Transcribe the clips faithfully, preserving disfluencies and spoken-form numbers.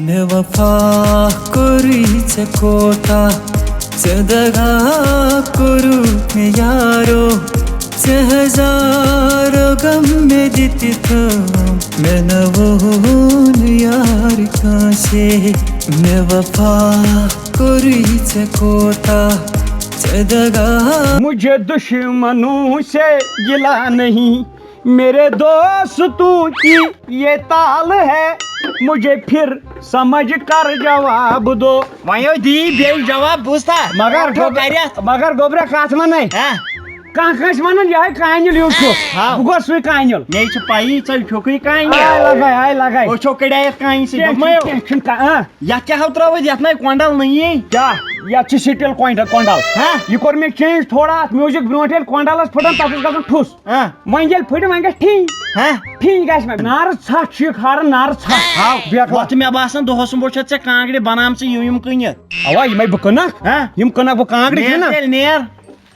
مےٚ وفا کوٚرُے ژےٚ کوتاہ، ژےٚ دغا کوٚرُتھ مےٚ یارو، ژےٚ ہزارو غم مےٚ دِتھ تام، مےٚ نہ ووٚن یار کٲنٛسے۔ مےٚ وفا کوٚرُے ژےٚ کوتاہ، ژےٚ دغا۔ مجھے دشمنوں سے گلہ نہیں، میرے دوستوں کی یہ تال ہے، مجھے پھر سمجھ کر جواب دو۔ وۄنۍ دی بیٚیہِ جواب، بوٗزتھا؟ مگر اٹھو گوٚب-، کریتھ۔ مگر گوٚبرا کتھ ونے؟ ہا؟ کانٛہہ کٲنٛسہِ ونان یہے کانیُل ہیوٗ چھُ۔ ہا۔ بہٕ گوٚو سُے کانیُل۔ مےٚ چھِ پَیی، ژےٚ چھُکھٕے کانیُل۔ آے لگے، آے لگے۔ أچھو کڑیتھ کانہِ سۭتۍ۔ کینٛہہ دوٚپمَے چھُنہٕ، کینٛہہ چھُنہٕ کا-، آ۔ یتھ کیٛاہ ہاو ترٛٲوِتھ؟ یتھ نَے کۄنڈل نہٕ یی۔ کیٛاہ؟ یتھ چھِ سٹیل کۄنڈل، کۄنڈل۔ ہا؟ یہِ کوٚر مےٚ چینج تھوڑا اتھ میوٗزک برونٛٹھ، ییٚلہِ کۄنڈل ٲس پھٕٹان، تتھ اوس گژھان ٹھُس۔ ہا؟ وۄنۍ ییٚلہِ پھٕٹہِ، وۄنۍ گژھِ ٹھِنۍ۔ ہا؟ ٹھِنۍ گژھِ وۄنۍ۔ نارٕ ژھٹھ چھِ یہِ کھاران، نارٕ ژھٹھ۔ ہاو۔ بیکلا۔ وۄتھ چھِ مےٚ باسان، دۄہس منٛز وٕچھتھ ژےٚ کانٛگرِ بنامژٕ یِم یِم کٕنِتھ۔ اوا، یِمے بہٕ کٕنکھ۔ ہا؟ یِم کٕنکھ بہٕ کانٛگرِ نیر کٕنکھ۔ تیٚلہِ نیر۔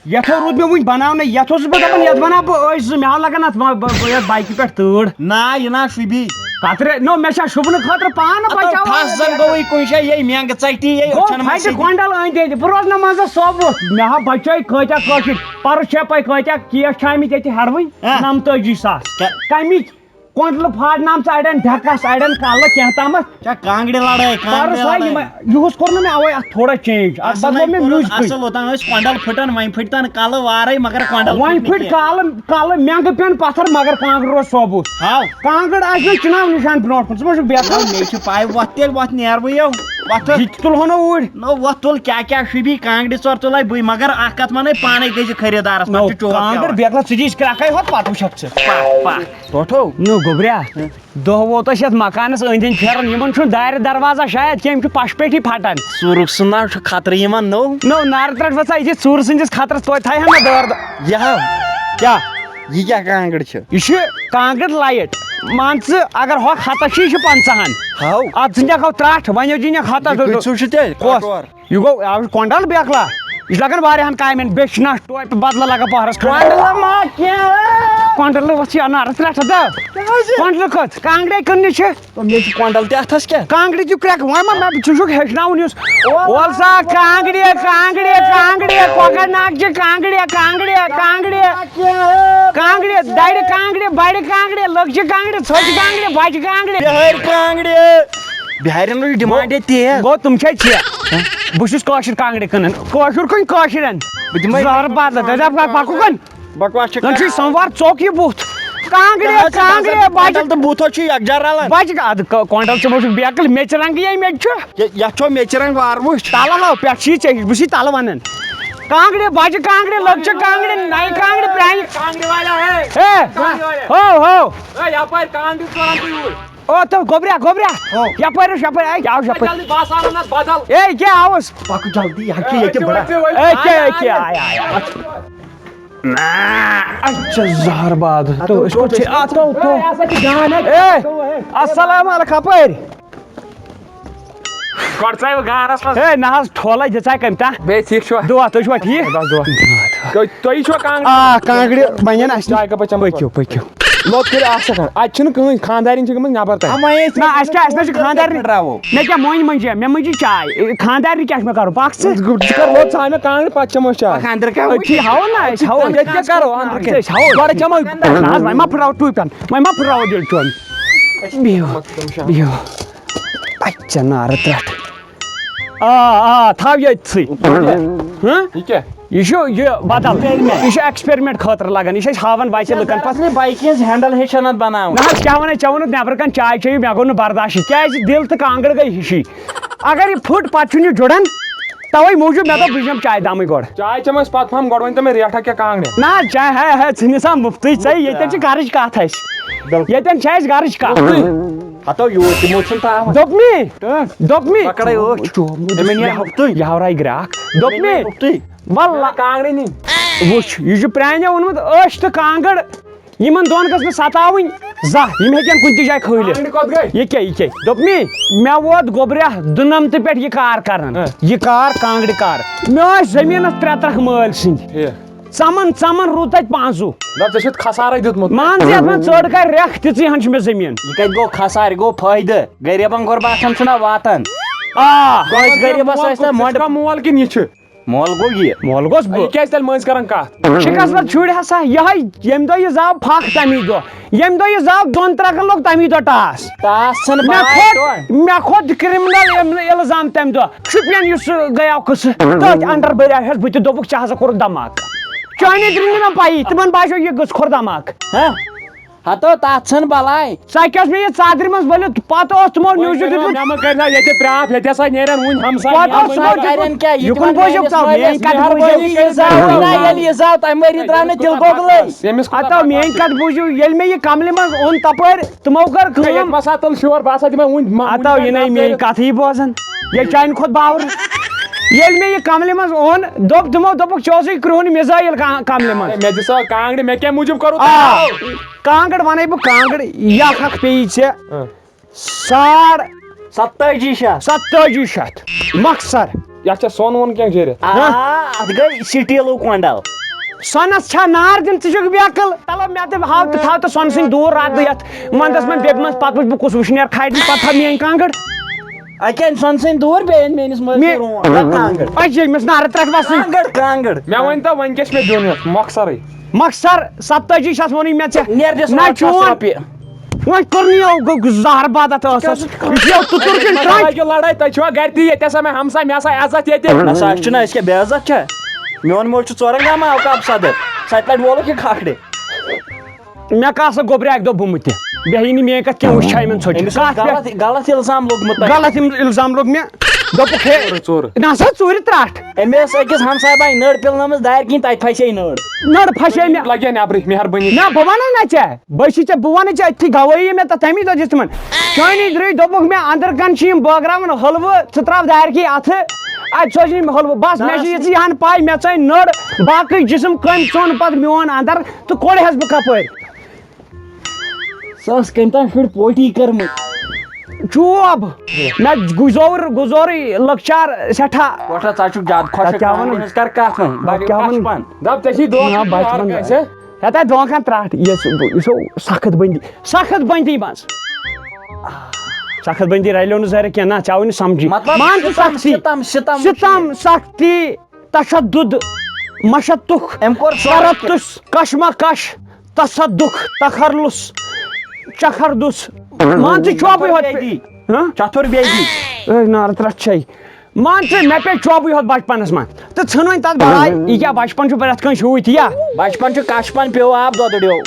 یتھ ہو روٗد مےٚ وُنہِ بناونَے، یتھ اوسُس بہٕ دپان، یتھ بناو بہٕ أچھ زٕ، مےٚ ہا لگان اتھ ما-، ب-، ب-، یتھ بایکہِ پٮ۪ٹھ تۭر۔ نا، یہِ نا شوٗبی۔ کترِ، نو، مےٚ چھا شوٗبنہٕ خٲطرٕ پانہٕ گوٚو بچاوان؟ پھس زن گوٚوٕے کُنہِ جایہِ، یے مینٛگہٕ ژٹی، یے گوٚو أچھن منٛز پھٹہِ سیٚدِ۔ کۄنڈل أنٛدۍ أنٛدۍ، بہٕ روزٕ نہٕ منٛزس ثوبوٗت۔ مےٚ ہا بچٲے کٲتیٛاہ کٲشِرۍ، پرُس چھےٚ پَے کٲتیٛاہ کیس چھِ آمٕتۍ ییٚتہِ ہٮ۪ڈوٕنۍ، ہہ۔ نَمتٲجی ساس۔ کیٛاہ؟ کَمِکۍ؟ کۄنٛڈلہٕ پھاٹنامژٕ، اَڑٮ۪ن ڈھٮ۪کس، اَڑٮ۪ن کَلہٕ، کینٛہہ تامَتھ۔ کیٛاہ کانٛگرِ لڑٲے، کانٛگرِ پرُس آے لڑٲے۔ یِمے، یِہُس کوٚر نہٕ مےٚ اَوَے اَتھ تھوڑا چینج۔ اَتھ اَصٕل بدلو ہے مےٚ کوٚرُن، میوٗزِکٕے۔ اَصٕل اوٚتام ٲسۍ کۄنٛڈل پھٕٹان، وۄنۍ پھٕٹۍ تَن کَلہٕ وارَے، مگر کۄنٛڈل وۄنۍ پھٕٹۍ نہٕ پھٕٹۍ کینٛہہ۔ کالہٕ، کالہٕ مٮ۪نٛگہٕ پٮ۪ن پَتھر، مگر کانٛگٕر روز ثوبوٗت۔ ہاو۔ کانٛگٕر آسہِ نہٕ چِنار نِشان برونٛٹھ کُن، ژٕ ما چھُکھ بیقل؟ مےٚ چھِ پَے، وۄتھ تیٚلہِ، وۄتھ نیر وۄنۍ یو، وۄتھ۔ یہِ تہِ تُلہو نہٕ اوٗرۍ۔ نہ، وۄتھ تُل، کیٛاہ کیٛاہ شوٗبی، کانٛگرِ ژور تُلے بٕے، مگر اَکھ کَتھ وَنَے، پانَے گٔے زِ خریٖدارَس، نہ، پَتہٕ چھُ چوب کانٛگٕر پٮ۪وان۔ بیقلا، ژٕ دِیٖزِ کرٛٮ۪کھَے ہوت، پَتہٕ وٕچھَکھ ژٕ۔ پَکھ، پَکھ۔ ٹوٹھو۔ نو گوٚبریا، دۄہ ووت اَسہِ یَتھ مکانَس أنٛدۍ أنٛدۍ پھیران، یِمَن چھُنہٕ دارِ دروازہ شاید کینٛہہ، یِم چھِ پَشہٕ پٮ۪ٹھی پھٹان۔ ژوٗرُک سُنٛد نہ چھُ خطرٕ یِمَن نو۔ نو نارٕ ترٛٹھ وَسا یہِ ژوٗرٕ سٕنٛدِس خطرَس توتہِ تھایہِ ہا نہ دٲر۔ یہِ ہا؟ کیٛاہ؟ یہِ کیٛاہ کانٛگٕر چھِ؟ یہِ چھِ کانٛگٕر لایِٹ۔ مان ژٕ، اگر ہۄکھ ہَتَس چھِ، یہِ چھِ پنٛژاہَن۔ ہاو۔ اَتھ زٕ نٮ۪کھ ہاو ترٛٹھ، وۄنۍ یوت یہِ نٮ۪کھ ہَتَس۔ یہِ کۭتِس چھُ تیٚلہِ؟ کۄس؟ کۄٹور؟ یہِ گوٚو، یہِ چھُ کۄنٛڈل بیکلا۔ یہِ چھُ لگان واریاہن کامٮ۪ن، بیٚیہِ چھُ نہ ٹوپہِ بدلہٕ لگان پہرس۔ کۄنٛڈلہٕ ما کینٛہہ؟ کۄنٛڈلہٕ وۄتھ چھِ انارس رٹھ دا۔ کیٛازِ؟ کۄنٛڈلہٕ کھٔژ، کانٛگڑے کٕننہِ چھِ۔ تو مےٚ چھُ کۄنٛڈل تہِ اتھس کیٛاہ؟ کانٛگڑِ تہِ کرٛٮ۪کھ، وۄنۍ ما مےٚ ژٕ چھُکھ ہیٚچھناوُن یُس۔ وَل سا کانٛگڑِ، کانٛگڑِ، کانٛگڑِ، کۄکر ناگ چھِ کانٛگڑِ، کانٛگڑِ، کانٛگڑِ۔ کانٛگڑِ، دَرِ کانٛگڑِ، بَڑِ کانٛگڑِ، لۄکچہِ کانٛگڑِ، ژھۄچہِ کانٛگڑِ، بَجہِ کانٛگڑِ۔ بِہٲرۍ کانٛگڑِ۔ بِہارٮ۪ن ہٕنٛز ڈِمانڈ ہے تیز۔ گوٚو تِم چھے ژےٚ۔ بہٕ چھُس کٲشِر کانٛگرِ کٕنان۔ کٲشُر کٕنہِ کٲشرٮ۪ن۔ بہٕ دِمے زہر بدلہٕ۔ تۄہہِ دَپ پَکُن کُن۔ بکواس چھِ زَن چھُے کران۔ سموار ژوٚک یہِ بُتھ۔ کانٛگرِ، ژےٚ حظ چھِ کانٛگرِ، باسان بَجہِ۔ کۄنٛڈل تہٕ بُتھ حظ چھُ یکجاہ رلان۔ بَجہِ، اَدٕ ک-، کۄنٛڈل ژٕ ما چھُکھ بیقل، میٚژِ رنٛگہٕ ییٚمہِ میٚژِ چھُ۔ یہِ، یَتھ چھو میٚژِ رنٛگ وار وٕچھ۔ تَلہٕ ہاو، پٮ۪ٹھ چھُ یہِ ژےٚ ہِش، بہٕ چھُس یہِ تَلہٕ وَنان۔ کانٛگرِ، بَجہِ کانٛگرِ، لۄکچہِ کانٛگرِ، نَیہِ کانٛگرِ، پرٛانہِ۔ کانٛگرِ والا ہے۔ ہے، کانٛگرِ والا۔ ہو، ہو۔ ہے، یپٲرۍ کانٛگرِ ژورن تُہۍ یوٗرۍ۔ او، تو گوٚبریا، گوٚبریا۔ ہو۔ یپٲرۍ اوس، یپٲرۍ، اے، کیٛاہ اوس یپٲرۍ؟ جلدی، بہٕ آسہٕ ہاونس بدل۔ اے، کیٛاہ آوُس؟ پکھ جلدی، یہِ ہا چھُ ییٚتہِ بڑا۔ اے، کیٛاہ، اے، کیٛاہ، آے، آے، آے۔ نا، اچھا، زہر باد۔ تو، أسۍ کوٚت چھِ؟ آ، تو، تو۔ اے، ہسا چھِ جان، ہے۔ اے، السلام علیکم، اپٲرۍ۔ گۄڈٕ ژاے بہٕ گانَس منٛز۔ ہے، نہ حظ، ٹھولَے دِژاے کٔمۍ تام۔ بیٚیہِ ٹھیٖک چھُوا؟ دُعا، تُہۍ چھُوا ٹھیٖک؟ بس دُعا۔ تُہۍ، تُہۍ چھُوا کانٛگرِ؟ آ، کانٛگرِ بَنَن اَسہِ نِش۔ چاے کَپا چَمو؟ پٔکِو، پٔکِو۔ لوٚت کٔرِو اَکھ سٮ۪کنٛڈ۔ اَتہِ چھِنہٕ کٕہٕنۍ، خانٛدارِنۍ چھِ گٔمٕژ نٮ۪بر تام۔ نہ، اَسہِ کیٛاہ، اَسہِ نہ چھِ خانٛدارنہِ۔ پھٕٹراوو۔ مےٚ کیٛاہ مۄنٛجہِ مۄنٛجہِ چھےٚ؟ مےٚ مۄنٛجہِ چاے۔ اے، خانٛدارنہِ کیٛاہ چھِ مےٚ کَرُن؟ پَکھ ژٕ۔ ژٕ کر لوٚت ژھانٛڈ مےٚ کانٛگرِ، پَتہٕ چَمو أسۍ چاے۔ پَکھ اَنٛدرٕ کیٛاہ؟ أتھی ہاوو نہ، أسۍ ہاوو۔ ییٚتہِ کیٛاہ کَرو أنٛدرٕ کِنۍ؟ أسۍ ہاوو۔ گۄڈٕ چَمو۔ نہ حظ، وۄنۍ ما پھٕٹراوو ٹوٗپۍ پٮ۪ن؟ وۄنۍ ما پھٕٹراوو دِل چون؟ بِہِو، بِہِو۔ اَتہِ چھےٚ نارٕ ترٛٹھ۔ آ، آ، تھاو ییٚتھٕے۔ ہہ؟ یہِ کیٛاہ؟ یہِ چھُ یہِ بدل۔ یہِ چھُ experiment خٲطرٕ لگان۔ یہِ چھِ أسۍ ہاوان وتہِ لُکن پتہٕ۔ اصلی بایکہِ ہٕنٛز handle ہیٚچھان اتھ بناوُن۔ نہ حظ، کیٛاہ ونے ژےٚ ووٚنُتھ، نٮ۪برٕ کَنہِ چاے چیٚیِو، مےٚ گوٚو نہٕ برداشٕے۔ کیٛازِ دِل تہٕ کانٛگٕر گٔے ہِشی۔ اگر یہِ پھُٹ، پتہٕ چھُنہٕ یہِ جُڑان۔ توے موٗجوٗب مےٚ دوٚپ، بہٕ چٮ۪مہٕ چاے دامٕے گۄڈٕ۔ چاے چٮ۪مو أسۍ پتہٕ پہم، گۄڈٕ ؤنۍ تو مےٚ ریٹھا کیٛاہ کانٛگرٮ۪ن؟ نہ حظ، چاے ہے ہے، ژھٕنِس ہا مُفتٕے ژےٚ، ییٚتٮ۪ن چھِ گرٕچ کتھ اَسہِ۔ بِلکُل۔ ییٚتٮ۪ن چھِ اَسہِ گرٕچ کتھ۔ ہتو یوٗت تِمو چھُنہٕ تراوان۔ دوٚپمی؟ کٔژ؟ دوٚپمی؟ پکڑے ٲٹھ۔ چوب نہٕ أمۍ أنۍ یہِ مُفتٕے۔ یہِ ہاوراے گراکھ۔ دوٚپمی؟ أمۍ أنۍ مُفتٕے۔ واللہ۔ کانٛگرِ نِنۍ۔ وٕچھ، یہِ چھُ پرٛانیو ووٚنمُت، أچھ تہٕ کانٛگٕر، یِمن دۄن گٔژھ نہٕ ستاوٕنۍ زانٛہہ، یِم ہیٚکن کُنہِ تہِ جایہِ کھٲلِتھ۔ کانٛگرِ کوٚت گٔے؟ یہِ کیٛاہ، یہِ کیٛاہ؟ دوٚپمی؟ مےٚ ووت گوٚبریا دُنمتہٕ پٮ۪ٹھ یہِ کار کران۔ ہہ۔ یہِ کار کانٛگرِ کار۔ مےٚ ٲسۍ زٔمیٖنس ترٛےٚ ترکھ مٲلۍ سٕنٛدۍ۔ ٹھیٖک۔ ژَمَن ژَمَن روٗد تَتہِ پانٛژوٗ۔ دَپ، ژےٚ چھُتھ خسارَے دیُتمُت۔ مان ژٕ، یَتھ منٛز ژٔر کَرِ رٮ۪کھ، تِژٕے ہَن چھِ مےٚ زٔمیٖن۔ یہِ کَتہِ گوٚو خسارٕ؟ یہِ گوٚو فٲیدٕ۔ غریٖبَن غُرباتَن چھُنہ واتان۔ آ۔ کٲنٛسہِ غریٖبَس مول آسہِ نہ کُس؟ ژٕ مۄنٛڈٕ۔ چھُکھا مول کِنہٕ یہِ چھُ؟ مول گوٚو یہِ۔ مول گوٚژھ بہٕ۔ یہِ کیٛازِ تیٚلہِ مٔنٛزۍ کَران کَتھ؟ شِکَس لَد شُرۍ ہسا، یِہوٚے ییٚمہِ دۄہ یہِ زاو پھَکھ، تَمی دۄہ۔ ییٚمہِ دۄہ یہِ زاو دۄن ترٛکَن لوٚگ، تَمی دۄہ ٹاس۔ ٹاس ژھٕن مےٚ پَے کھوٚت، تورٕ۔ مےٚ کھوٚت criminal اِلزام تَمہِ دۄہ۔ شُپین یُس سُہ گٔیاو قٕصہٕ، تٔتھۍ اندر بریاوہس بہٕ تہِ، دوٚپُکھ، "ژےٚ ہسا کوٚرُتھ دھماکہٕ۔ چانہِ درٛنٛگہِ نہ پَیی، تِمن باسیو یہِ گٔژھ کھۄر دھماکہٕ۔" ہہ؟ ہتو تتھ ژھٕن بلاے۔ ژےٚ کیٛاہ اوس مےٚ یہِ ژادرِ منٛز ؤلِتھ؟ پتہٕ اوس تِمو وۄنۍ news کٔرِو دیُتمُت۔ مےٚ مہ کٔرۍ نا ییٚتہِ پرٛاپھ، ییٚتہِ ہسا نیرن وُنۍ ہمساے پتہٕ اوس مےٚ تِمو وَنان۔ دیُتمُت۔ کرن کیٛاہ؟ یہِ یِکُن کُن بوٗزِو مہربٲنی تو، میٛٲنۍ کٔرِتھ کتھ مہربٲنی بوٗزِو۔ کٔرِتھ ییٚلہِ زاو، نہ، ییٚلہِ یہِ زاو، تمہِ ؤری درٛاو نہٕ تِلہٕ گۄگلے۔ ییٚمِس کوٗتاہ ہتو، میٛٲنۍ بکواس کتھ چھِ۔ بوٗزِو، ییٚلہِ مےٚ یہِ کملہِ منٛز اوٚن تپٲرۍ، تِمو کٔر ہے، ییٚتہِ کٲم۔ ما سا تُل شور، بہٕ ہسا دِمے وُنہِ ما-، ہتو، وُنہِ یہِ نَے کَتھ میٛٲنۍ کٔرِتھ۔ کتھٕے بوزان۔ ییٚلہِ چانہِ کھۄتہٕ باورٕ۔ ییٚلہِ مےٚ یہِ کملہِ منٛز اوٚن، دوٚپ تِمو، دوٚپُکھ، "ژےٚ اوسُے کرٛہُن مِزاج ییٚلہِ کا-، کملہِ منٛز۔" ہے، مےٚ دِسا کانٛگڑِ، مےٚ کیٛاہ موٗجوٗب کوٚرُتھ آ، تۄہہِ؟ کانٛگڑ وَنے بہٕ، کانٛگڑ، یہِ اکھ اکھ پیٚیہِ ژےٚ ہاں۔ ساڑ ستٲجی شیٚتھ۔ ستٲجی شیٚتھ۔ مۄخصر۔ یتھ چھا سۄن وۄن کینٛہہ جٲرِتھ؟ آ، اتھ گٔے سٹیٖلُک کۄنڈل۔ سۄنس چھا نار دِنۍ؟ ژٕ چھُکھ بیقل۔ چلو، مےٚ تہِ ہاو تہٕ تھاو تہٕ سۄنہٕ سٕنٛدۍ دوٗر راتھ یتھ ونٛدس منٛز بیٚبہِ منٛز، پتہٕ وٕچھ بہٕ کُس وٕشنیر کھالہِ، پتہٕ تھاو میٲنۍ کانٛگٕر۔ اَتہِ چھِ أمۍ سۄنہٕ سٕنٛدۍ دوٗر، بیٚیہِ أنۍ مےٚ أمِس مٔلۍ مےٚ، روٗم۔ کانٛگٕر۔ اَتہِ چھِ أمِس نارٕ ترٛٹھ وَسٕنۍ۔ کانٛگٕر، کانٛگٕر۔ مےٚ ؤنۍ تو، وۄنۍ کیٛاہ چھِ مےٚ دیُن یَتھ مۄخصرٕے؟ مۄخصر ستٲجی شیٚتھ ووٚنُے مےٚ ژےٚ۔ نیر دِس نہ، ٲٹھ ساس چون۔ رۄپیہِ۔ وۄنۍ کوٚر نہٕ یہِ گوٚو زہر باد اَتھ ٲسَس۔ یہِ چھِ یَتھ تُتُر کِنہٕ تۄہہِ ترٛٹھ؟ لَگیو لَڑٲے، تۄہہِ چھُوا گَرِ تہِ ییٚتہِ ہسا مےٚ ہمساے، مےٚ ہسا عزت ییٚتہِ؟ نہ سا، اَسہِ چھُنہٕ، اَسہِ کیٛاہ بے عزت چھا؟ میون مول چھُ ژورَن گامَن اوقاف صدر۔ سَتہِ لَٹہِ وولُکھ یہِ کھکھرِ۔ مےٚ کاسہٕ گوٚبرِ اَکہِ دۄہ بُمہٕ تہِ، بیٚیہِ یی نہٕ میٛٲنۍ کَتھ کینٛہہ، وٕچھ چھا یِمَن ژھۄٹہِ۔ أمِس اوس کَتھ پٮ۪ٹھ؟ غلط، غلط اِلزام لوٚگمُت تۄہہِ۔ غلط اِم-، اِلزام لوٚگ مےٚ۔ دوٚپُکھ، ہے، ژورٕ، ژورٕ۔ نہ سا، ژوٗرِ ترٛٹھ۔ أمۍ ٲس أکِس ہمساے بایہِ نٔر پِلنٲومٕژ دارِ کِنۍ، تَتہِ پھسے نٔر۔ نٔر پھسے مےٚ۔ لَگہِ ہا نٮ۪برٕے، مہربٲنی۔ نہ، بہٕ وَنَے نہ ژےٚ، بہٕ چھِ ژےٚ، بہٕ وَنَے ژےٚ أتھی گوٲہی، مےٚ تَتھ تَمی دۄہ دِژ تِمَن۔ چٲنی درٛے دوٚپُکھ مےٚ، اَندَر کَن چھِ یِم بٲگراوان حلوٕ، ژٕ ترٛاو دارِ کِنۍ اَتھٕ، اَتہِ سوزِ نہٕ یِم حلوٕ۔ بَس، نہ، مےٚ چھِ اَصلی۔ یِژٕے ہَن پَے، مےٚ ژٲنۍ نٔر، باقٕے جِسم کٔمۍ ژوٚن پَتہٕ میون اَندَر۔ تہٕ کوٚڑہَس بہٕ کَپٲرۍ؟ سۄ ٲس کٔمۍ تام شُرۍ پوٹی کٔرمٕژ۔ چوب۔ مےٚ گُزور، گُزورٕے لۄکچار سٮ۪ٹھاہ۔ وۄٹھ ہا، ژٕ چھُکھ زیادٕ خۄش تَتھ کیٛاہ وَنان؟ کانٛہہ کَر کَتھ وۄنۍ؟ تَتھ کیٛاہ وَنان؟ پَشپَن۔ دَپ، ژےٚ چھِی دھوکہٕ نہ، دِوان بَچپَن۔ کٲنٛسہِ؟ ہے، تَتھ دھوکہٕ ترٛٹھ۔ یہِ چھُ، یہِ چھُ سخت بٔنٛدی، سخت بٔنٛدی منٛز۔ سخت بٔنٛدی رَلیو نہٕ زَرِ کینٛہہ، نہ، ژےٚ آوُے نہٕ سَمجھی۔ مطلب، مان ژٕ سِتَم، سختی۔ سِتَم، سِتَم وٕچھ سِتَم، مےٚ۔ سختی۔ تشدد، مشتُک، أمۍ کوٚر سورُے کینٛہہ۔ ترتُش، کشمکش، تصدُق، تخرلُس، چخردُس۔ مان ژٕ چوبٕے ہوت۔ چتھر بیدی۔ ہاں؟ چتھر بیدی۔ اے نار ترٛٹھ چھے۔ مان ژٕ، مےٚ پیٚیہِ چوبٕے ہوت بچپنس منٛز۔ تہٕ ژھٕن وۄنۍ تتھ بلاے۔ یہِ کیٛاہ بچپن چھُ پرٛٮ۪تھ کٲنٛسہِ ہیوٗ تہِ یا؟ بچپن چھُ کشپن پیوٚو آب دۄدڑیو۔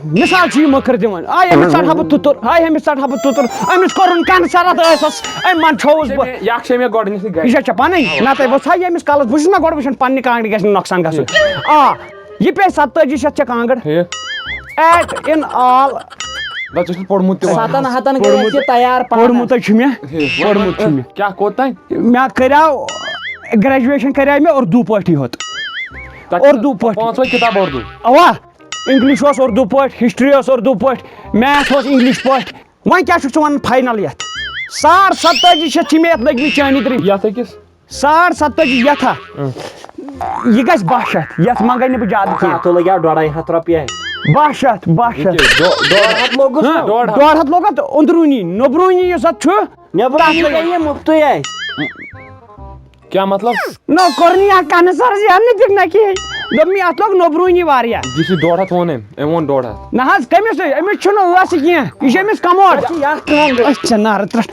مثال چھُ یہِ مٔکٕر دِوان، آے أمِس ژَٹہٕ ہا بہٕ تُتُر، آے أمِس ژَٹہٕ ہا بہٕ تُتُر، أمِس کوٚرُن کینسر اَتھ ٲسَس، أمۍ منٛدچھووُس بہٕ۔ یہِ اکھ چھے مےٚ گۄڈٕنٮ۪تھٕے گرِ۔ یہِ چھا چپانے؟ نہ تہٕ وۄژھ ہا یہِ أمِس کَلَس، بہٕ چھُس نہ گۄڈٕ وٕچھان پننہِ کانٛگرِ گژھِ نہٕ نۄقصان گژھُن۔ ٹھیٖک۔ آ، یہِ پیٚیہِ ستٲجی شیٚتھ ژےٚ کانٛگٕر۔ ٹھیٖک۔ At in all۔ نہ، ژےٚ چھُکھ پوٚرمُت تہِ واریاہ۔ ستن ہتن گٔے اَسہِ یہِ تیار پانس۔ پوٚرمُتٕے چھُ مےٚ، ٹھیٖک۔ پوٚرمُت چھُ مےٚ۔ کیٛاہ کوٚت تام؟ مےٚ کریٛاو، graduation کریٛاو مےٚ اردو پٲٹھی ہوت۔ تَتہِ اردو پٲٹھۍ۔ پانٛژوے کِتاب اردو۔ اوا۔ English اوس اردو پٲٹھۍ، history اوس اردو پٲٹھۍ، math اوس English پٲٹھۍ۔ وۄنۍ کیٛاہ چھُکھ ژٕ وَنان final یَتھ؟ ساڑ ستٲجی شیٚتھ چھِ مےٚ یَتھ لٔگمٕتۍ چٲنی ترٛیٚیہِ۔ یَتھ أکِس؟ ساڑ ستٲجی یَتھ ہا؟ اۭں۔ یہِ گژھِ باہ شیٚتھ، یَتھ منٛگَے نہٕ بہٕ زیادٕ کینٛہہ۔ اَتھ لَگہِ ہا ڈۄڑَے ہَتھ رۄپیہِ اَسہِ۔ باہ شیٚتھ، باہ شیٚتھ۔ یہِ کیٛاہ؟ ڈۄ-، ڈۄڑ ہَتھ لوٚگُس ہاں، نا؟ ڈۄڑ ہَتھ۔ ڈۄڑ ہَتھ لوٚگ اَتھ أنٛدروٗنی، نوٚبروٗنی یُس اَتھ چھُ، نیٚبرٕ تَتھ کِنۍ لَگہِ۔ گٔیے یہِ مُفتٕے اَسہِ۔ کیٛاہ مطلب؟ نہ، کوٚر نہٕ یا کَنہٕ سَرَس یا نہٕ دیُت نہ کِہیٖنۍ۔ دوٚپمَے، اَتھ لوٚگ نوٚبروٗنی واریاہ۔ یہِ چھُ ڈۄڑ ہَتھ ووٚن أمۍ، أمۍ ووٚن ڈۄڑ ہَتھ۔ نہ حظ، کٔمِس سۭتۍ؟ أمِس چھُنہٕ ٲسٕے کینٛہہ، یہِ چھُ أمِس کَموڈ۔ اَتھ چھِ یَتھ کٲم گٔمٕژ۔ أسۍ چھِ نارٕ ترٛٹھ۔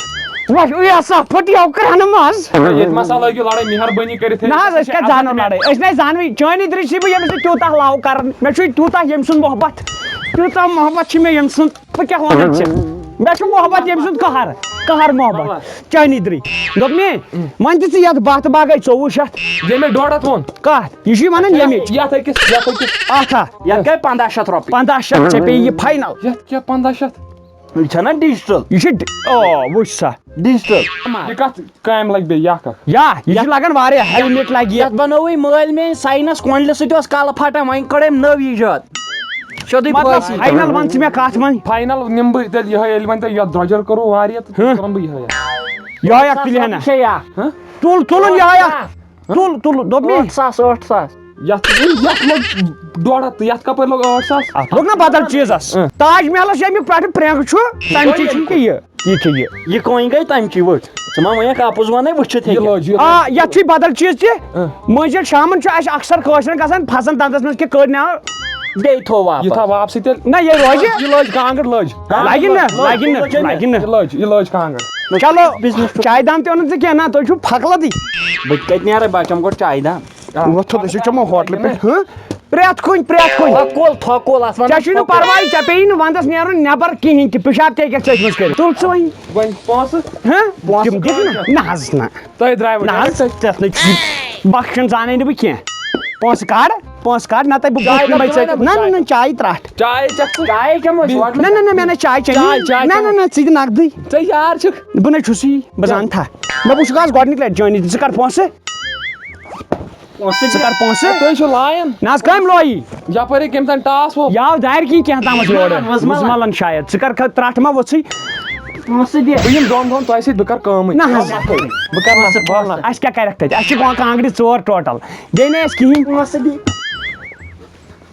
وۄنۍ یہِ ہسا پھٕٹیو کرٛٮ۪نہٕ منٛز۔ ییٚتہِ ما سا لٲگِو لڑٲے، مہربٲنی کٔرِتھ۔ نہ حظ، أسۍ کَتہِ زانو لڑٲے؟ أسۍ نَے زانوٕے، چٲنی دٔرِج چھِ بہٕ ییٚمِس سۭتۍ تیوٗتاہ love کَران، مےٚ چھُے تیوٗتاہ ییٚمۍ سُنٛد محبت، تیوٗتاہ محبت چھِ مےٚ ییٚمۍ سُنٛد۔ بہٕ کیٛاہ وَنان ژےٚ؟ مےٚ چھُ محبت ییٚمۍ سُنٛد قہر، قہر محبت۔ چٲنی درٕے۔ دوٚپ مے، وۄنۍ دِ ژٕ یَتھ بَتھ باگَے ژوٚوُہ شیٚتھ۔ ییٚمۍ مےٚ ڈۄڈ ہَتھ ووٚن۔ کَتھ؟ یہِ چھُے وَنان ییٚمِچ۔ یَتھ أکِس، یَتھ أکِس۔ اَتھ ہا؟ یَتھ گٔے پنٛداہ شیٚتھ رۄپیہِ۔ پنٛداہ شیٚتھ، ژےٚ پیٚیہِ یہِ final۔ یَتھ کیٛاہ پنٛداہ شیٚتھ؟ یہِ چھَنا digital؟ یہِ چھِ ڈِ-، آ، وٕچھ سا۔ Digital۔ یہِ کَتھ کامہِ لَگہِ بیٚیہِ یہِ اَکھ اَکھ؟ یا، یہِ چھِ یَتھ لَگان واریاہ، helmet لَگہِ یہِ۔ یَتھ بَنٲوٕے مٲلۍ میٛٲنۍ ساینَس کۄنٛڈلہِ سۭتۍ اوس کَلہٕ پھَٹان، وۄنۍ کٔڑ أمۍ نٔو ایٖجاد۔ سیوٚدُے مطلب پھٲسی۔ Final وَن ژٕ مےٚ کَتھ وۄنۍ؟ Final نِمہٕ بہٕ تیٚلہِ یِہوٚے، ییٚلہِ وۄنۍ تۄہہِ یَتھ درٛۄجَر کوٚروٕ واریاہ تہٕ ہہ؟ تُلَن بہٕ یِہوٚے اَکھ۔ یِہوٚے اَکھ تُلہِ ہہ نا؟ شےٚ یا۔ ہہ؟ تُل، تُلُن یِہوٚے اَکھ۔ ہہ؟ تُل، تُل، دوٚپ مے۔ ٲٹھ ساس، ٲٹھ ساس۔ یتھ یتھ لوٚگ ڈۄڈ ہتھ، یتھ کپٲرۍ لوٚگ ٲٹھ ساس؟ اتھ لوٚگ نہ بدل چیٖزس۔ اۭں۔ تاج محلس ییٚمیُک پٮ۪ٹھٕ پرٛٮ۪نٛگ چھُ، تمہِ چی چھُ یہِ کہِ یہِ۔ یہِ کہِ یہِ۔ یہِ کۄنٛگۍ گٔے تمہِ چی ؤٹھۍ۔ ژٕ ما وَنَکھ اَپُز وَنَے، وٕچھِتھ ہیٚکہِ۔ یہِ لٔج، یہِ آ، لٔج۔ یَتھ چھُے بدل چیٖز تہِ۔ اۭں۔ مٔنٛزۍ ییٚلہِ شامَن چھُ اَسہِ اکثر کٲشرٮ۪ن گژھان پھسان دَنٛدَس منٛز کہِ کٔڑۍ نہ۔ بیٚیہِ تھوو واپس۔ یہِ تھاو واپسٕے تیٚلہِ۔ نہ، یہِ روزِ۔ یہِ لٔج کانٛگٕر، لٔج۔ لَگہِ نہ، لٔج، لَگہِ نہٕ، لٔج، لَگہِ نہٕ۔ یہِ لٔج، یہِ لٔج کانٛگٕر۔ چلو، business چھُ۔ چایہِ دام تہِ اوٚنُتھ ژےٚ کینٛہہ؟ نہ، تُہۍ چھُو پھۄکہٕ لَدٕے۔ بہٕ تہِ کَتہِ نیرٕ، بہٕ ہا چَمہٕ گۄڈٕ چایہِ دام۔ وۄتھ تھوٚد، أسۍ چھِ چَمو ہوٹلہٕ پٮ۪ٹھ۔ ہہ؟ پرٛٮ۪تھ کُنہِ، پرٛٮ۪تھ کُنہِ۔ تھۄکُل، تھۄکُل، اَتھ وَنان ژےٚ چھُے نہٕ تھۄکُل۔ پَرواے، ژےٚ پیٚیی نہٕ وَنٛدَس نیرُن نٮ۪بَر کِہیٖنۍ تہِ، پِشاب تہِ ہیٚکٮ۪کھ ژٕ أتھۍ منٛز کٔرِتھ۔ تُل ژٕ وۄنۍ۔ وۄنۍ پونٛسہٕ؟ ہہ؟ پونٛسہٕ تِم دِکھ نہ؟ نہ حظ، نہ۔ تۄہہِ درٛایوٕ نہ حظ، تۄہہِ تَتھ نہٕ بخشُن زانَے نہٕ بہٕ کینٛہہ۔ پونٛسہٕ کَڑ، پونٛسہٕ کَڑ، نَتہٕ بہٕ چاے بُتھ نِمَے کَتھ ژےٚ۔ وَنان بہٕ نہ، نہ، چاے؟ نہ، چایہِ ترٛٹھ۔ چاے چَکھ ژٕ؟ چاے چٮ۪مو أسۍ ہوٹلَس نہ، نہ، نہ، مےٚ نہ چاے چیٚنی۔ چاے، چاے نہ، نہ، چٮ۪مو۔ نہ، ژٕ دِ نقدٕے۔ ژےٚ یار چھُکھ۔ بہٕ نہ چھُسٕے، بہٕ زانہٕ تھا۔ مےٚ وٕچھُکھ آز گۄڈٕنِکۍ لَٹہِ جٲنی، ژٕ کَڑ پونٛسہٕ۔ پونٛسہٕ ژٕ کَر پونٛسہٕ؟ تُہۍ چھِو لایان۔ نہ حظ، کٔمۍ لویی؟ یَپٲرۍ کٔمۍ تام ٹاس ووٚپ۔ یہِ آو دارِ کِنۍ کینٛہہ تامَتھ یورٕ۔ وُزمَلَن، وُزمَلَن۔ وُزمَلَن شاید۔ ژٕ کَر کھا-، ترٛٹھ ما ؤژھٕے؟ پونٛسہٕ دِ۔ بہٕ یِمہٕ دۄن دۄہَن تۄہہِ سۭتۍ، بہٕ کَرٕ کٲمٕے۔ نہ حظ۔ بہٕ کَرٕ نہ، بہٕ وَلہٕ۔ اَسہِ کیٛاہ کَرٮ۪کھ تَتہِ؟ اَسہِ چھِ کانٛگرِ ژور total۔ بیٚیہِ نہٕ اَسہِ کِہیٖنۍ۔ پونٛسہٕ دِ۔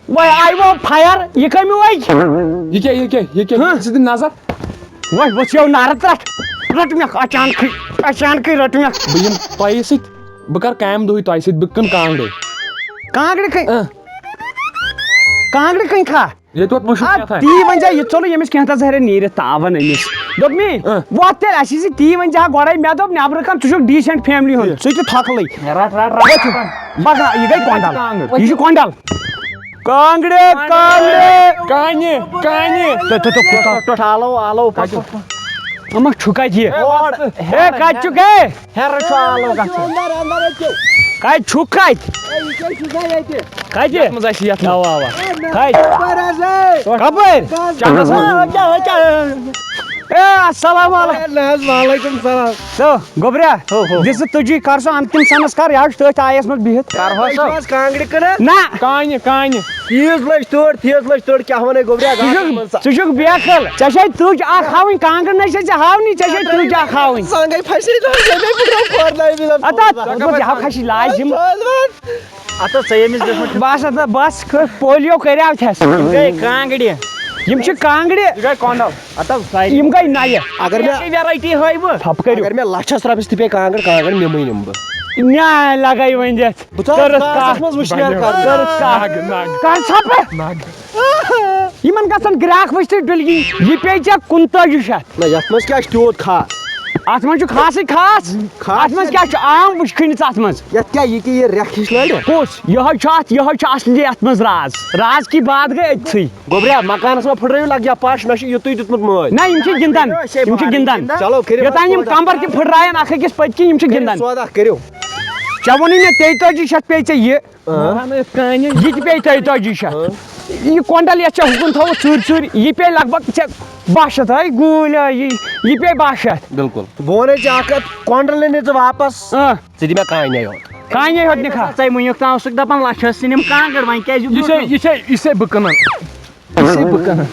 وۄنۍ آیہِ وۄنۍ fire، یہِ کَمیُک وۄنۍ؟ یہِ کیٛاہ، یہِ کیٛاہ، یہِ کیٛاہ؟ ہہ؟ ژٕ دِ نظر۔ وۄنۍ ؤژھیو نارٕ ترٛٹھ۔ رٔٹ مےٚ اچانکٕے، اچانکٕے رٔٹ مےٚ۔ بہٕ یِمہٕ تۄہہِ سۭتۍ، بہٕ کَرٕ کامہِ دۄہٕے تۄہہِ سۭتۍ، بہٕ کٕنہٕ کانٛگرِ۔ کانٛگرِ کٕنۍ؟ اۭں۔ کانٛگرِ کٕنۍ کھا؟ ییٚتہِ ووت وٕچھُن آ، کیٛاہ تھایہِ۔ تی ؤنۍ زِ یہِ ژوٚلُے ییٚمِس کینٛہہ تَس ہیٚرِ نیٖرِتھ تاوَن أمِس۔ دوٚپ مے، اۭں۔ وۄتھ تیٚلہِ اَسہِ زِ تی ؤنۍ زِ ہا گۄڈَے، مےٚ دوٚپ نٮ۪برٕ کَنہِ ژٕ چھُکھ decent family ہُنٛد، ژٕ تہِ تھۄکھلٕے۔ رَٹ، رَٹ، رَٹ۔ وۄتھ، بَکا، یہِ گٔے کۄنٛڈَل۔ کانٛگٕر۔ یہِ چھُ کۄنٛڈَل۔ کانٛگرِ، کانٛگرِ۔ کانہِ، کانہِ۔ تہٕ، تہٕ، تہٕ، کوٗتاہ؟ ٹوٚٹھ آلو، آلو، پَتہٕ۔ اَما چھُ کَتہِ یہِ؟ اورٕ۔ ہے، کَتہِ چھُکھ ہے؟ ہیرٕ چھُ آلو گژھان۔ اندر، اندر أژِو۔ کَتہِ چھُکھ کَتہِ؟ ہے، یہِ کیٛاہ چھُ سا ییٚتہِ؟ کَتہِ؟ یَتھ منٛز آسہِ یَتھ منٛز۔ اَوا، اَوا۔ ہے، کَتہِ؟ کَپٲرۍ حظ، ہے؟ کَپٲرۍ؟ چَندَس منٛز۔ ہے، کیٛاہ، ہے، کیٛاہ؟ ہے، السلام علیکم۔ ہے، نہ حظ، وعلیکم السلام۔ تو، گوٚبریا، ہو، ہو۔ دِ سا تُجی، کر سا انتِم سنسکار، یہِ حظ چھُ تٔتھۍ آیَس منٛز بِہِتھ۔ کَرہوس تُہۍ چھِو حظ کانٛگرِ کٕنان؟ نہ۔ کانہِ، کانہِ۔ تیٖژ لٔج تورٕ، تیٖژ لٔج تورٕ، کیٛاہ وَنَے گوٚبریا، ژٕ گاسَس چھُکھ، منٛز ژٕ۔ ژٕ چھُکھ بیقل۔ ژےٚ چھے تُج اَکھ ہاوٕنۍ، کانٛگرِ نَے چھے ژےٚ ہاوٕنی، ژےٚ چھے تُج اَکھ ہاوٕنۍ۔ سۄ گٔے پھَسے، تۄہہِ چھے مےٚ برونٛہہ کھورنٲومٕتۍ اَتھ اَدٕ پونٛسہٕ۔ اَتھ، دوٚپمَس، یہِ ہاو کھَسی لاجِم۔ اَتھ حظ ژےٚ ییٚمِس دیُتمُت چھُ۔ بَس، اَدٕ بَس، کھٔ-، پولیو کَریو تھَس۔ یِم گٔے کانٛگرِ۔ یِم چھِ کانٛگرِ۔ یہِ گٔے کۄنٛڈل۔ اَتھ حظ سارے۔ یِم گٔے نَیہِ۔ اگر مےٚ، یہِ گٔے variety ہٲوِوٕ۔ ٹھۄپہٕ کٔرِو۔ اگر مےٚ لَچھَس رۄپیَس تہِ پیٚیہِ کانٛگٕر، کانٛگٕر نِمٕے نِمہٕ بہٕ۔ نیٛاے لَگَے ؤنِتھ۔ بہٕ ژاس کٔرٕس گاسَس کَتھ۔ منٛز وٕشنیر کَرُن۔ کٔرٕس کَتھ۔ نگ، نگ۔ کَر ژھۄپہٕ۔ نگ۔ یِمَن گژھن گرٛاکھ وٕچھتٕے ڈُلگی۔ یہِ پیٚیہِ ژےٚ کُنتٲجی شیٚتھ۔ نہ، یَتھ منٛز کیٛاہ چھُ تیوٗت خاص؟ اَتھ منٛز چھُ خاصٕے خاص۔ خاص اَتھ منٛز کیٛاہ؟ کیٛاہ چھُ عام وٕچھکھٕنِس اَتھ منٛز؟ یَتھ کیٛاہ، یہِ کہِ یہِ رٮ۪کھ ہِش لَرِ؟ کُس؟ یِہوٚے چھُ اَتھ، یِہوٚے چھُ اَصلی اَتھ منٛز راز۔ راز کی بات گٔے أتھی۔ گوٚبریا، مکانس ما پھٕٹرٲیِو لگ یا پش، مےٚ چھُ یُتُے دیُتمُت مٲلۍ۔ نہ، یِم چھِ گِنٛدان، یِم چھِ گِنٛدان۔ چلو، کٔرِو یوٚتام یِم کمبر تہِ پھٕٹراون اکھ أکِس پٔتۍ کِنۍ، یِم چھِ کٔرِو گِنٛدان۔ سودا، کٔرِو۔ ژےٚ ووٚنُے مےٚ تیٚتٲجی شیٚتھ پیٚیہِ ژےٚ یہِ۔ اۭں۔ یہِ تہِ پیٚیہِ تیٚتٲجی شیٚتھ۔ اۭں۔ یہِ کۄنڈل یتھ ژےٚ ہُکُن تھوٚوُتھ ژوٗرِ ژوٗرِ، یہِ پیٚیہِ لگ بگ ژےٚ باہ شیٚتھ۔ ہے گوٗلۍ، ہے، یہِ، یہِ پیٚیہِ باہ شیٚتھ۔ بِلکُل۔ بہٕ وَنے ژےٚ اکھ کَتھ، کۄنڈل نِنٕے ژٕ واپس۔ اۭں۔ ژٕ دِ مےٚ کانہِ یوت۔ کانہِ یوت نِکھا؟ ژےٚ مُنیُک تام اوسُکھ دَپان لَچھَس ژٕ نِم کانٛگٕر، وۄنۍ کیٛازِ یہِ چھے، یہِ چھے، یہِ چھے بہٕ کٕنان۔ یہِ چھے بہٕ کٕنان۔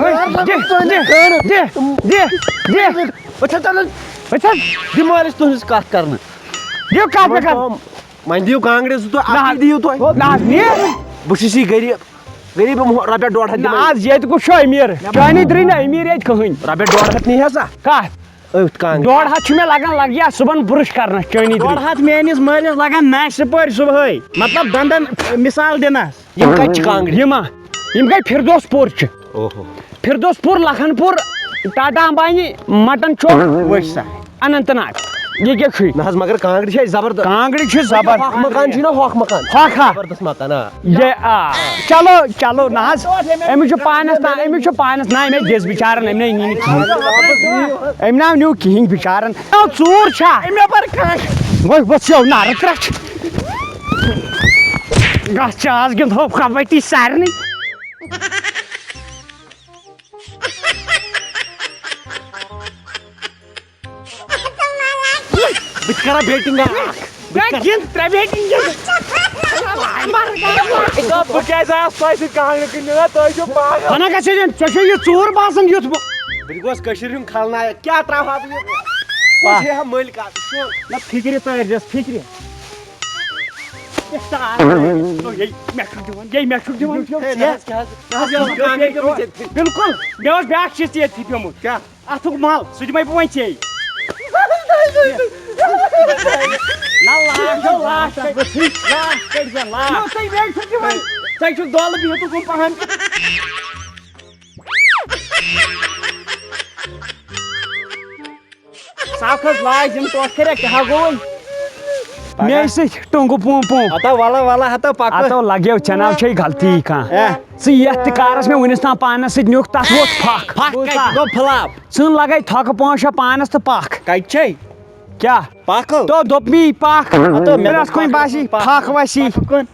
ہے، دِ، دِ، دِ، دِ، دِ۔ أتھۍ حظ، أتھۍ حظ۔ أتھۍ حظ۔ دِ مٲلِس تُہٕنٛز کَتھ کَرنہٕ۔ دِیِو کَتھ مےٚ کَرنہٕ۔ وۄنۍ دِیِو کانٛگرِ زٕ تہٕ نہ اَکھ حظ۔ دِیِو تُہۍ۔ نہ حظ، نیر۔ بہٕ چھُس یہِ غریٖب، غریٖب یِم رۄپیہِ ڈۄڈ ہَتھ نہ دِمَے۔ حظ، ییٚتہِ کُس چھُ أمیٖر؟ چانی درٛے نہٕ أمیٖر ییٚتہِ کٕہٕنۍ۔ رۄپیہِ ڈۄڈ ہَتھ نِیہِ ہسا؟ کَتھ؟ أتھۍ کانٛگرِ۔ ڈۄڈ ہَتھ چھُ مےٚ لگان، لگ-، یا صُبحن برش کرنس چٲنی ڈۄڈ دِتھ۔ ہَتھ میٲنِس مٲلِس لگان نشہِ پٲٹھۍ صُبحٲے، مطلب دنٛدن مثال دِنس۔ یِم کتہِ چھِ کانٛگرِ؟ یِم ہا، یِم گٔے فردوس پور چہِ۔ اوہو۔ فردوس پور، لکھن پور، ٹاٹا امبانی، مٹن چوک، وٕچھ سا۔ اننت ناگ۔ یہِ کیٛاہ چھُے؟ نہ حظ، مگر کانٛگرِ چھِ اَسہِ زبردست۔ کانٛگرِ چھِ زبر۔ ہۄکھ مکان چھُے نہ، ہۄکھ مکان۔ ہۄکھ ہا؟ زبردست مکان، آ۔ یہِ، آ۔ چلو، چلو، نہ حظ، أمِس چھُ پانَس تام، أمِس چھُ پانَس نہ، أمۍ ہے دِژ بِچارَن، أمۍ نَے نی نہٕ کِہیٖنۍ۔ أمۍ نہ نیوٗ کِہیٖنۍ بِچارَن۔ آ، ژوٗر چھا؟ أمۍ مےٚ بَر کانٛہہ۔ وۄنۍ ؤژھ یو نارٕ ترٛٹھ۔ گژھ ژٕ آز گِنٛدہو کبڈی سارنٕے۔ بہٕ تہِ کرا بیٹنگ اکھ۔ ہے، گِنٛد ترٛےٚ بیٹنگ گِنٛد۔ ہے، بہٕ کیٛازِ آس تۄہہِ سۭتۍ کانٛگرِ کٕننہِ؟ نہ، تُہۍ چھِو پاگل۔ ہنا گژھِ ہے، ژےٚ چھُے یہِ ژوٗر باسان یُتھ بہٕ۔ بہٕ تہِ گوس کٔشیٖرِ ہُنٛد خلنایک۔ کیٛاہ ترٛاوہا بہٕ یہِ؟ پَتھ۔ کُس ہیٚہا مٔلۍ کَتھ؟ نہ، فِکرِ تٲرۍ زٮ۪س، فِکرِ۔ یے مےٚ چھُکھ دِوان، یے مےٚ چھُکھ دِوان۔ ہے، نہ حظ، کیٛاہ حظ؟ نہ حظ، یہِ اوس بیٛاکھ چیٖز تہِ ییٚتھی پیوٚمُت۔ بِلکُل، مےٚ اوس بیٛاکھ چیٖز تہِ ییٚتھی پیوٚمُت۔ کیٛاہ؟ اَتھُک مَل، سُہ دِمَے بہٕ وۄنۍ ژےٚ۔ نہ، لاش، لاش، لاش کٔڑۍ زٮ۪ن، لاش۔ نہ، تُہۍ مےٚ چھُکھ دِوان۔ تۄہہِ چھُکھ دۄلہٕ بِہِتھ اُکُن پَہَن۔ صاف کھٔژ لاج یِم ٹوٹھ کٔرِتھ، کیٛاہ ہا گوٚو وۄنۍ؟ مے سۭتۍ ٹوٚنٛگہٕ پوٗم پوٗم۔ ہتا وَلہ وَلہ ہتا پَکھ۔ ہتو لگیو، ژےٚ ناو چھے غلطی کانٛہہ۔ اے۔ ژٕ یتھ تہِ کارس مےٚ وُنِس تام پانس سۭتۍ نیُک، تتھ ووت پھکھ۔ پھکھ بوٗزتھا؟ کتہِ گوٚو فلاپ؟ ژٕ لگے تھۄکہٕ پانٛژھ شےٚ پانس تہٕ پکھ۔ کتہِ چھے؟ کیٛاہ؟ پکھ۔ تو دوٚپ مے پکھ۔ ہتو مےٚ تیٚلہِ دوٚپ ٲس کُنہِ پکھ، باسی پکھ۔ پھکھ واسی۔ پکھ کُن۔